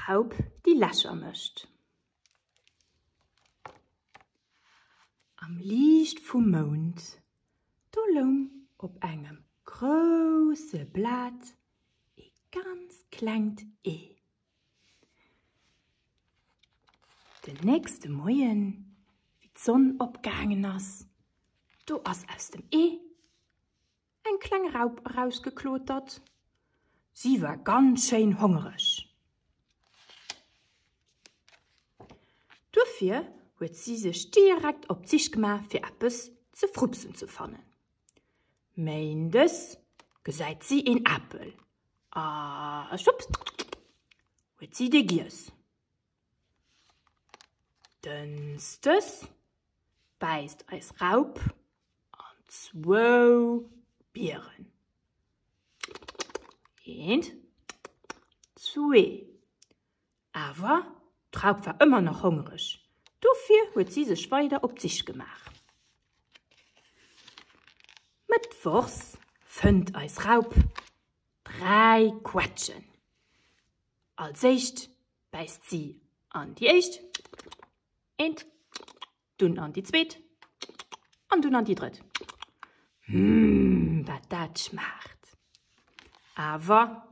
Raup, déi Lächer mécht. Am Liicht vum Mound, do loung op engem grousse Blat ee ganz klengt Ee. Den nächste Moien, wéi d'Sonn opgaangen ass, do ass aus dem Ee eng kleng Raup erausgeklotert. Si war ganz schéin hongereg. Duerfir huet si sech direkt op d'Sich gemaach, fir eppes ze frupsen ze fannen. Méindes gesäit si een Apel a schwupps huet si dee giess. Dënschdes bäisst eis Raup an zwou Bieren. Eent, zwee. Awer d'Raup war ëmmer nach hongereg, dofir huet si sech weider op d'Sich gemaach. Mëttwochs fënnt eis Raup 3 Quetschen. Als éischt bäisst si an déi éischt, eent, dunn an déi zweet an dunn an déi drëtt. Mmh, wat dat schmaacht! Awer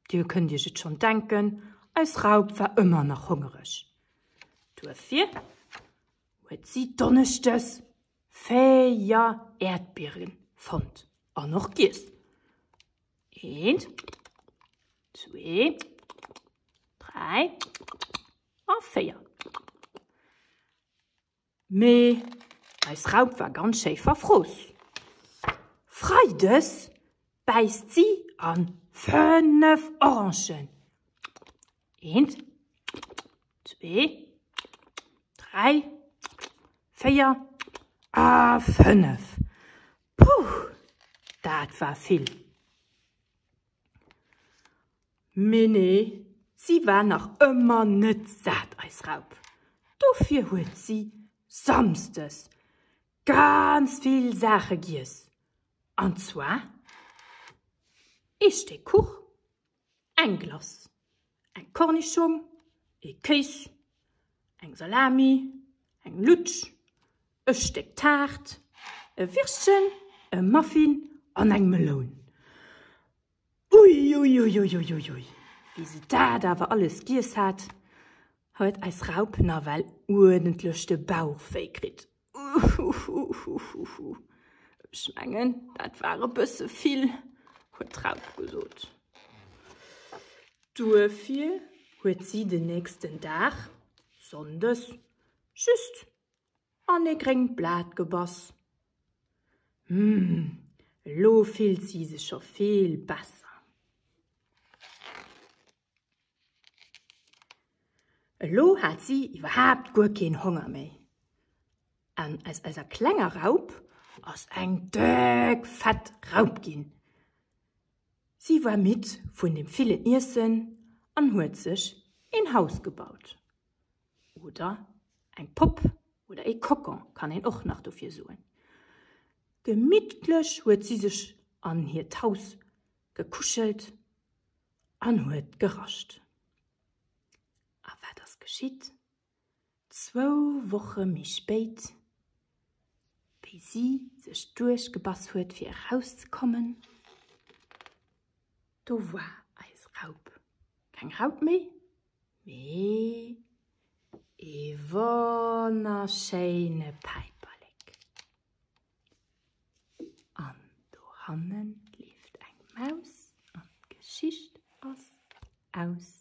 Dir kënnt Iech et schonn denken, eis Raup war ëmmer nach hongereg. Duerfir huet si donneschdes 4 Äerdbiere fonnt an och giess. Eent, zwee, dräi a 4. Mee eis Raup war ganz schéi verfrooss. Freides bäisst si an 5 Orangen. Eent, zwee, dräi, véier a 5. Puh, dat war vill. Mee nee, si war nach ëmmer net sat, eis Raup. Dofir huet si samsdes ganz vill Saache giess. An zwar ee Stéck Kuch, eng Glace, eng Kornischong, ee Kéis, eng Salami, eng Lutsch, e Stéck Taart, e Würstchen, e Muffin an eng Meloun. Uiuiuiuiui, wéi se dat awer alles giess hat, huet eis Raup nawell uerdentlech de Bauch wéi kritt. Uhuhuhuhu, ech mengen, dat war e bësse vill, huet d'Raup gesot. Duerfir huet si den nächsten Dag, sonndes, just an e gréngt Blat gebass. Hm, elo fillt si sech scho vill besser. Elo hat si iwwerhaapt guer keen Honger méi. An aus eiser klenger Raup ass eng déck fett Raup ginn. Si war midd vun dem villen Iessen an huet sech een Haus gebaut. Oder eng Popp oder ee Kokon kann een och nach dofir soen. Gemittlech huet si sech an hiert Haus gekuschelt an huet gerascht. A wat ass geschitt? Zwou Woche méi spéit, wéi si sech duerchgebass huet fir erauszekommen, do war eis Raup keng Raup méi, Mee ee wonnerschéine Päiperlek. An dohanne leeft eng Maus an d'Geschicht ass aus.